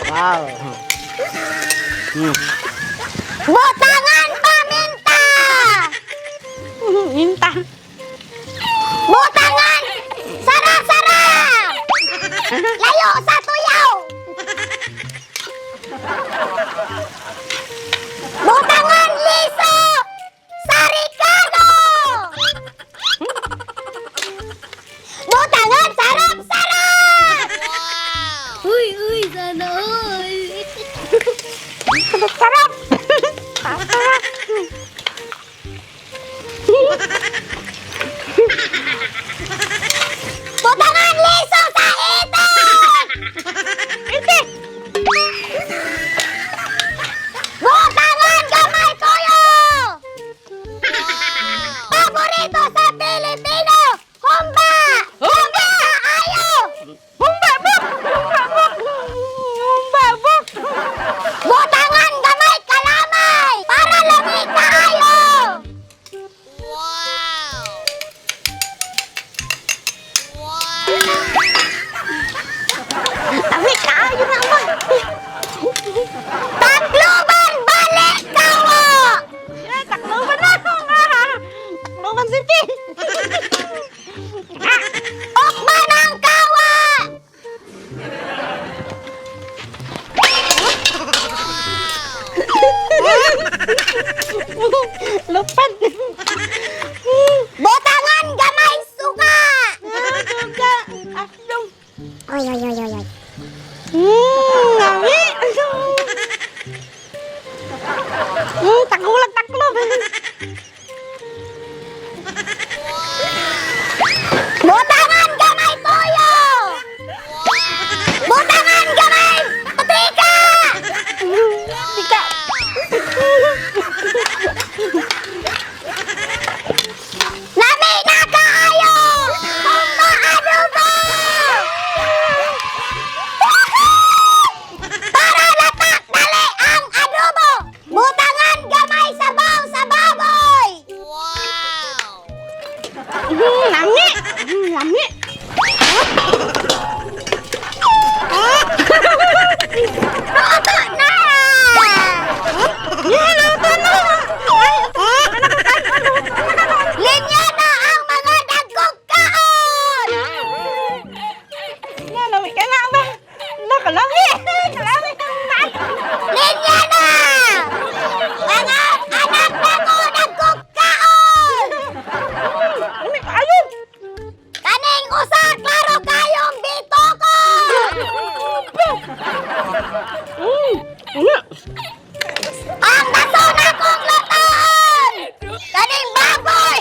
Wow. Butangan paminta! Minta. Butangan sara-sara! Layo sa tuyaw! Butangan liso sa Ricardo! Butangan sarap-sarap! Uy, uy, sana all. Sarap. Sarap. Butangan liso sa itik! Ite. Butangan gamay tuyo! Paborito sa Pilipino! Humba! Humba! Ayo! Humba buk. Humba buk. Humba buk. Butangan gamay kalamay! Para lami kaayo! Lami kaayo na mo. Tacloban balik kawa! Yeah, Tacloban na. Tacloban City. Ukman ang kawa! Lupad. Butangan gamay suka! Suka. Aslong. Oy, oy, oy, oy, oy. Lami. Tagulag taklob. Butangan gamay toyo! Butangan gamay paprika! Tika. Lami na kaayo! Humba adobo! Para latak dali ang adobo! Butangan gamay sabaw sa baboy! Lami. Lami. Luto na! Yeah, luto na. Ay, Linya na ang mga dagkong kaon! nga, lami ka na ba? Nakalami. Kalami. Linya na! Mga anak na ko dagkong kaon! Lami kaayo. Kaning usa klaro kayong bitoko! Ano? Ang daso na kong lutoon! Kaning baboy!